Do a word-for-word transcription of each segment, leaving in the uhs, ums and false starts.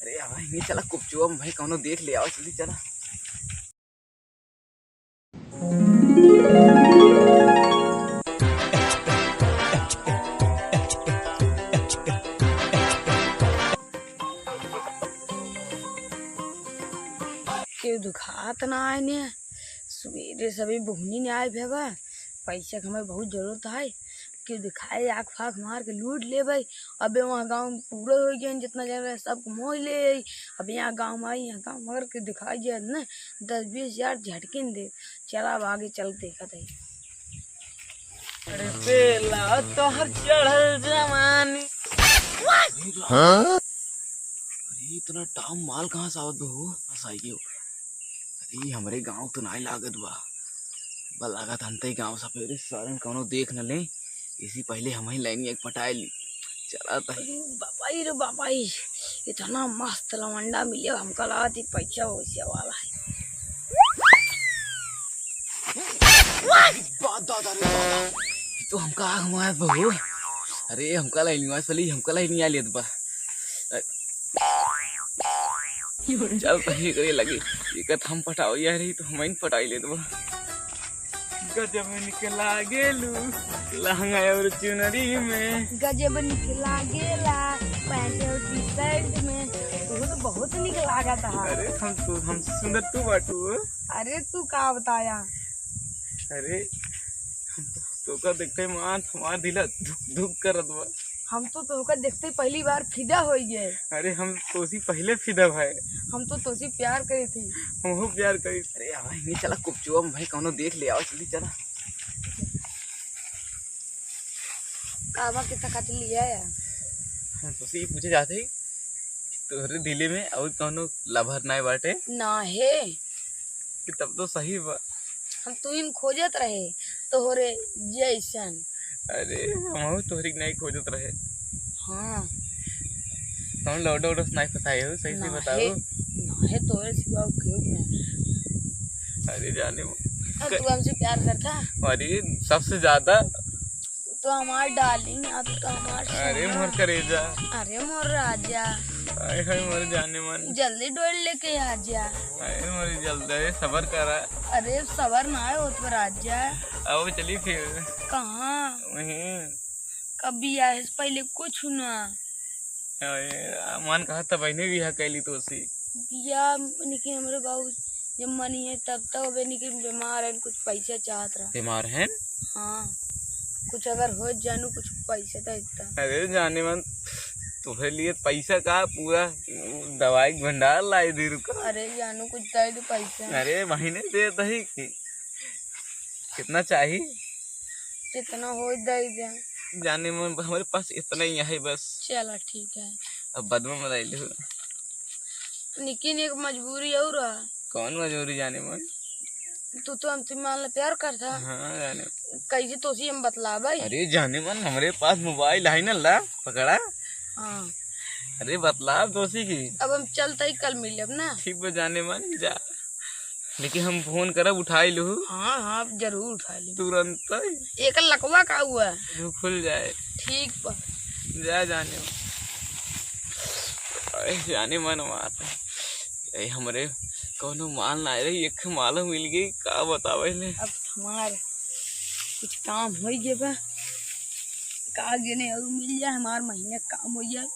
अरे, आवा, हियाँ चला, कुपचुआ में भाई कौनो देख ले आवा, जल्दी चला। केहू दुखात ना आए ने, सुबेरे सबे बोहनी ने आए भेबा, पैसा के हमें बहुत जरूरत है, केहू दिखाए आँख फाँख मार के लूट लेबै। अबे वहाँ गाँव में पूरा हो गए, जितना जन रहे सबको मोह ले आई। अब यहाँ गाँव में आई, यहाँ गाँव मगर के दिखाई दिया ना, दस बीस हजार झटकिन दे। चला अब आगे चल के देखत है। अरे बेला तोहर चढ़ल जवानी। हाँ? अरे इतना टाउन माल कहाँ से आवत बा हो? बस आई गयो। अरे हमरे गाँव तो नाई लागत बा। बा लागत हनते गाँव सफेरे सारन कौनो देख न ले। इसी पहले हम ही लाइन एक पटाए ली। चला तही। अरे बाबाई रे बाबाई, इतना मस्त लवंडा मिले, हमका लागत ही पैसा वैसा वाला है। बात दादा रे दादा, ये तो हमका आँख मार बहू। अरे हमका लाइन मार सली, हमका लाइन आ लेत बा। चल तही करे लगे, ये कत हम पटाओ यार, ये तो हम ही पटाई लेत बा। गजब निकला गेलू लहंगा और चुनरी में। गजब निकला गेला पैंट और टी शर्ट में। तू तो बहुत निक लागत है। अरे हम तो, हम सुंदर तू बाटू हो। अरे तू का बताया? अरे हम तो, तोका देखते मान हमार दिला धुक धुक करत बा। हम तो तोहका देखते पहली बार फिदा हो गए। अरे हम तोसी पहले फिदा भाई। हम तो तोसी प्यार करे थे। हमहू प्यार करी। अरे आवा, हियाँ चला कुपचुआ में भाई कौनो देख ले आवा, जल्दी चला। कामा के तखत लिया है। हम तोसी ये पूछे जाते ही, तोहरे दिले में और कौनो लभर नाय बाटे? ना है। कि तब तो सही बा। हम तू इन खोजत रहे तोहरे जैसन। अरे हमहू तोहरी नहीं खोजत रहे। हाँ। कौन लौडो उडस नहीं फंसाए हो, सही से ना बताओ। है, ना है तोहरे सिवा केहू नहीं। अरे जाने वो अब तू हमसे प्यार करता? अरे सबसे ज्यादा। तो हमार डार्लिंग, अब तो हमार अरे सोना। मोर करेजा। अरे मोर राजा। हाय हाय मोर जाने मन। जल्दी डोल लेके आ जा। अरे मोर जल्दी, अरे सबर करा। अरे सबर ना है होत बा राजा। आओ चली फिर। कहाँ? वहीं। कभी आए से पहले कुछ ना। अरे, मन कहा था बहने बियाह कैली तोसी। बियाह यानी कि हमरे बाबू जब मनी है तब तक, अब यानी कि बीमार है, कुछ पैसा चाहत रहा। बीमार है? हाँ, कुछ अगर हो जानू, कुछ पैसा तो इतना। अरे जाने मन, तोहरे लिए पैसा का पूरा दवाई के भंडार लाई दी, रुका। अरे जानू, कुछ दे दे पैसा। अरे महीने दे दही की। कितना चाही? जितना हो दे दे। जाने मन, हमरे पास इतना ही है बस। चला ठीक है। अब बाद में बताई लिहू। लेकिन एक मजबूरी और है। कौन मजबूरी जाने मन? तू तो हमसे मान ले प्यार करता। हाँ जाने। कैसे तोसी हम बतलावे? अरे जाने मन, हमरे पास मोबाइल है ना, ला पकड़ा। हाँ। अरे बतलाव तोसी की। अब हम चलते ही कल मिलब ना। ठीक बा जाने मन, जा। लेकिन हम फोन करब, उठाई लू। हाँ, हाँ, जरूर उठाई लू। तुरंत। एक लकवा का हुआ? जो खुल जाए। ठीक बा। जा जाने। अरे जाने मन मार। ए, हमरे कौनो माल ना रही, एक माल मिल गई, का बतावे ले। अब हमार कुछ काम हो गए बा, का जने और मिल जाए, हमार महीने काम हो जाए।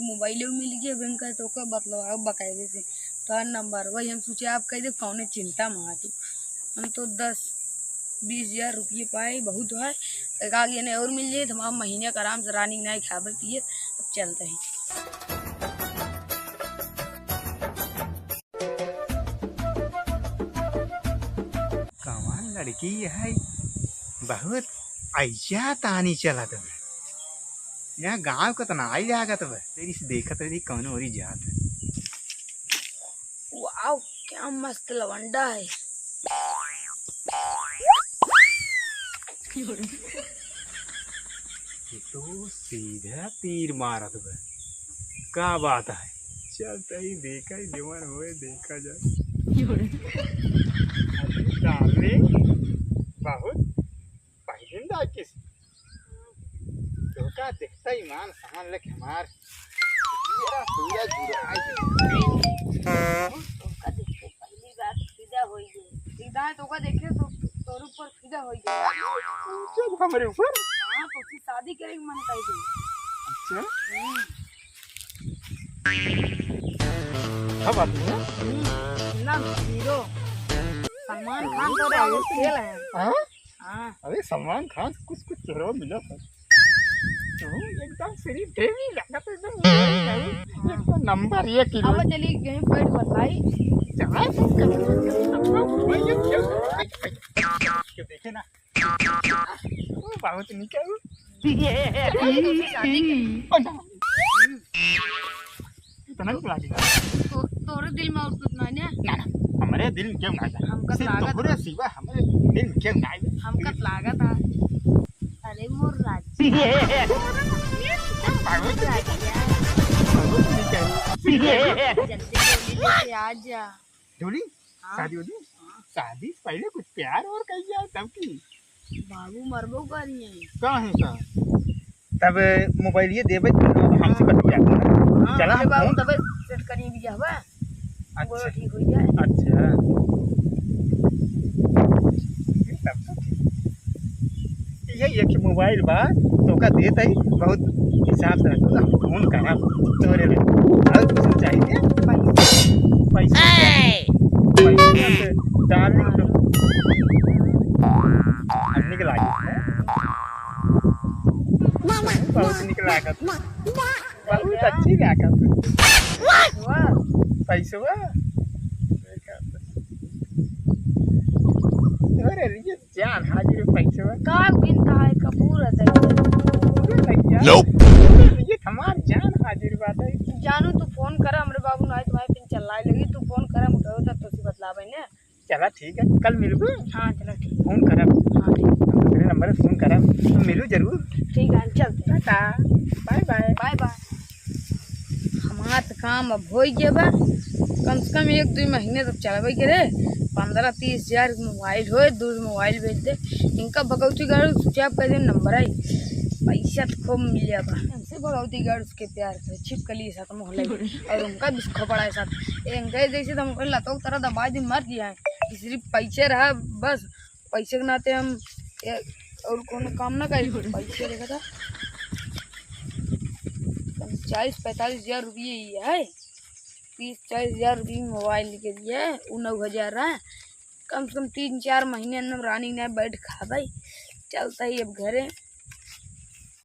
मोबाइलो मिल गया बैंक का, तो ओकर बतलवा बकायदे से। तोहार नंबर वही हम सोचे आप कह दे, कौने चिंता में आ तू। हम तो दस बीस हजार रुपये पाए, बहुत है। एक आगे ने और मिल जाए, तो हम महीने का आराम से रानी नहीं खाबे पिए। अब चलते हैं। कमाल लड़की है, बहुत ऐसा तानी चलत बा। यहाँ गाँव के तो ना आई लागत बा। तेरी से देखत रही कौनो ओरी जात है। वाओ, क्या मस्त लवंडा है। ये तो सीधा तीर मारत बा। का बात है? चल तई देखा ही जवन होए देखा जाए। अरे darling, बहुत पहले ना किस धोखा देखता ही मान सामान लेके हमार पूरा पूरा जुड़ा। हाँ, तोका देखे तो तोर ऊपर फिदा हो गया। जब हमरे ऊपर? हाँ, तो उसकी शादी करे के मन कर दे। अच्छा। हम्म। क्या बात है? हम्म, ना हीरो सलमान खान तो रहे, वो खेल है। हाँ? हाँ। अरे सलमान खान से कुछ कुछ चेहरा मिला था। तू एकदम श्री देवी लगत है, एकदम एकदम नंबर एक हीरो। अब चली कहीं बैठ बताई। चला तू कहीं बैठ बताई। देखे ना, ओ, बहुत निक है वो। शादी के। ओ, ना। इतना निक लागे। तो, तोरे दिल में और कुछ ना है? ना, ना, हमरे दिल में क्यों ना है? हमका सिर्फ लागत तोहरे सिवा हमरे दिल में क्यों ना है? हमका लागत है। अरे मोर राजा। बहुत निक है। बहुत निक है। जल्दी डोली लेके आ जा। डोली? हाँ। शादी होली? हाँ। शादी से पहले कुछ प्यार और कही जाए तब की। बाबू मरबो करिए। का है का? तब मोबाइल ये देबे तो हमसे बतिया। हाँ, चला अरे हम बाबू, फोन तबे सेट करिए बियाहवा। अच्छा। ठीक हो जाए। अच्छा। तब तो ठीक। ये एक मोबाइल बा, तोका देत हई, बहुत हिसाब से रखो, हम फोन करब तोरे ले। और कुछ चाहिए? पैसा। पैसा। पैसा से डाल दे तो। निक लागत है। बहुत निक लागत। बहुत अच्छी लागत। वाह। पैसवा। अरे, ये जान हाजिर पैसवा। का गिनता है, कपूर है तेरे। अरे भैया। Nope। ये हमार जान हाजिर बात है। जानू, तू फोन कर हमरे बाबू, नाहीं तुम्हारे पिन चलाए लगी, तू फोन कर, हम उठाओ तब तो सी बतलावे ने। चला ठीक है, कल मिलबू? हाँ, चला ठीक। फोन करब। हाँ, ठीक। हम दूसरे नंबर से फोन करब, तो मिलू जरूर। ठीक है, चलते हैं। Tata, bye bye. Bye bye. हमार त काम अब होइ गया बा, कम से कम एक दुइ महीने तक चलबे करे। पन्द्रह तीस हजार के मोबाइल होए, दूसर मोबाइल बेच दे। इनका भगौती गाड़ू switch off कर दे, नंबर आई। पैसा तो खूब मिल जाबा। हमसे भगौती गाड़ू के प्यार करे, छिपकली साथ मोहल्ले में। और उनका दुख पड़ा है साथ। इनके जैसे तो हम लतों की तरह दबा दी, मर गया है। कि सिर्फ पैसे रहा बस, पैसे के नाते हम ए, और कोनो काम ना करी, पैसे देखा था। चालीस पैंतालीस हजार रुपये ही है, तीस चालीस हजार रुपये मोबाइल लेके दिए, उ नौ हजार रहा। कम से कम तीन चार महीने अंदर रानी ना बैठ खाबे, चलता ही अब घरे।